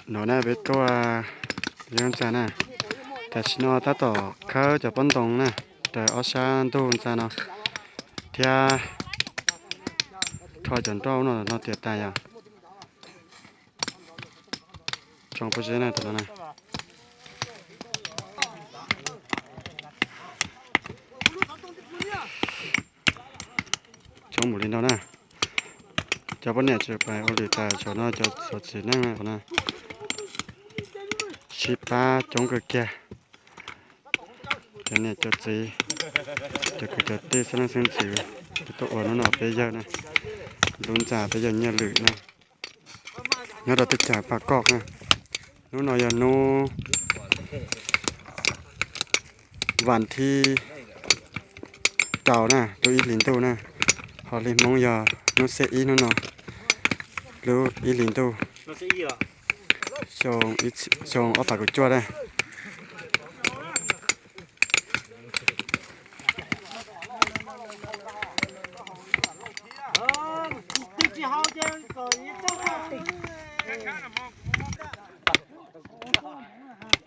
No na peb tuaj yeeb ntxa na, tam sim no tab tom khawb cov pob ntoo na, raws ob sab ntug ntxa no thiab rho cov nroj no no tiav tas yom. Tsoom pob zeb na, tam no na. Coob mus li no na. Cov poj niam tsis pais ua lwm tas, saum no cov xov txiv neej na, sib pab coob kawg kiag. Cov niam cov txiv, cov kwv cov tij xeeb leej xeeb ntxwv, tuaj ua hnub no peb yawg na, lub ntxa peb yawg Nyiaj Lwm na, nyob rau teb chaws Paj Koj na. Hnub no yog hnub vas thib rau na, lub ib hlis ntuj na, ho li Hmoob yog hnub xiab ib hnub no, lub ib hlis ntuj, xyoo ob phav kaum cuaj na.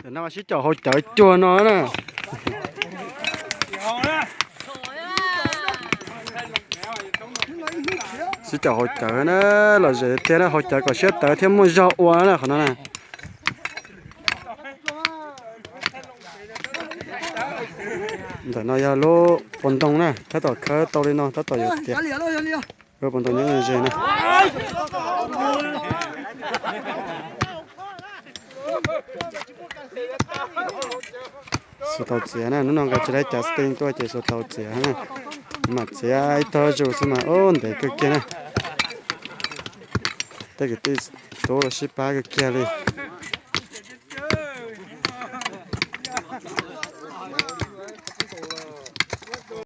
Tam no sib caum haus cawv cuag no na. Sib caum haus cawv na, lom zem tiag na, haus cawv kom siab tawv thiab muaj zog ua na qhov no na. Ntawm no yog lub pob ntoo na, tab tom khawb tau li no tab tom yuav tiav. Lub pob ntoo nyob ze na. Xuas tau txiav na, hnub no nkawd tsis tau cav xtees tuaj ces xuas tau txiav na. Mam txiav ib tog zus xwb mas ub ntev kawg kiag na. Tej kwv tij tub sib pab kawg kiag li.